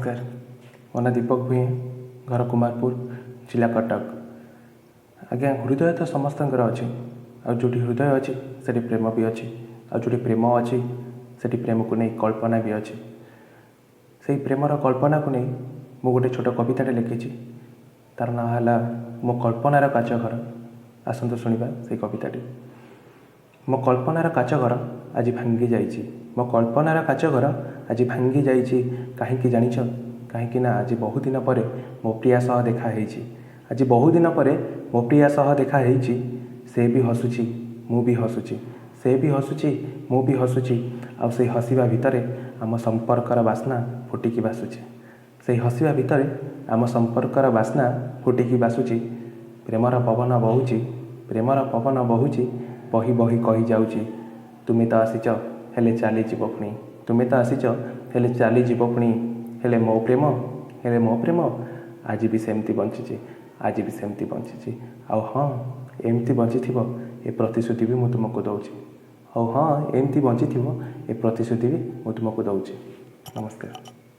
ନମସ୍କାର, ମୋ ନାଁ ଦୀପକ ଭୂୟାଁ, ଘର କୁମାରପୁର, ଜିଲ୍ଲା କଟକ। ଆଜ୍ଞା, ହୃଦୟ ତ ସମସ୍ତଙ୍କର ଅଛି। ଆଉ ଯେଉଁଠି ହୃଦୟ ଅଛି, ସେଠି ପ୍ରେମ ବି ଅଛି। ଆଉ ଯେଉଁଠି ପ୍ରେମ ଅଛି, ସେଠି ପ୍ରେମକୁ ନେଇ କଳ୍ପନା ବି ଅଛି। ସେଇ ପ୍ରେମର କଳ୍ପନାକୁ ନେଇ ମୁଁ ଗୋଟେ ଛୋଟ କବିତାଟେ ଲେଖିଛି। ତାର ନାଁ ହେଲା ମୋ କଳ୍ପନାର କାଚ ଘର। ଆସନ୍ତୁ ଶୁଣିବା ସେଇ କବିତାଟି। ମୋ କଳ୍ପନାର କାଚ ଘର ଆଜି ଭାଙ୍ଗି ଯାଇଛି। ମୋ କଳ୍ପନାର କାଚ ଘର ଆଜି ଭାଙ୍ଗି ଯାଇଛି। କାହିଁକି ଜାଣିଛ? କାହିଁକି ନା ଆଜି ବହୁଦିନ ପରେ ମୋ ପ୍ରିୟା ସହ ଦେଖା ହେଇଛି। ଆଜି ବହୁଦିନ ପରେ ମୋ ପ୍ରିୟା ସହ ଦେଖା ହେଇଛି। ସେ ବି ହସୁଛି, ମୁଁ ବି ହସୁଛି। ସେ ବି ହସୁଛି, ମୁଁ ବି ହସୁଛି। ଆଉ ସେଇ ହସିବା ଭିତରେ ଆମ ସମ୍ପର୍କର ବାସ୍ନା ଫୁଟିକି ବାସୁଛି। ସେଇ ହସିବା ଭିତରେ ଆମ ସମ୍ପର୍କର ବାସ୍ନା ଫୁଟିକି ବାସୁଛି। ପ୍ରେମର ପବନ ବହୁଛି, ପ୍ରେମର ପବନ ବହୁଛି, ବହି ବହି କହିଯାଉଛି, ତୁମେ ତ ଆସିଛ, ହେଲେ ଚାଲିଯିବ ପୁଣି। ତୁମେ ତ ଆସିଛ, ହେଲେ ଚାଲିଯିବ ପୁଣି। ହେଲେ ମୋ ପ୍ରେମ, ହେଲେ ମୋ ପ୍ରେମ ଆଜି ବି ସେମିତି ବଞ୍ଚିଛି, ଆଜି ବି ସେମିତି ବଞ୍ଚିଛି। ଆଉ ହଁ, ଏମିତି ବଞ୍ଚିଥିବ, ଏ ପ୍ରତିଶ୍ରୁତି ବି ମୁଁ ତୁମକୁ ଦେଉଛି। ଆଉ ହଁ, ଏମିତି ବଞ୍ଚିଥିବ, ଏ ପ୍ରତିଶ୍ରୁତି ବି ମୁଁ ତୁମକୁ ଦେଉଛି। ନମସ୍କାର।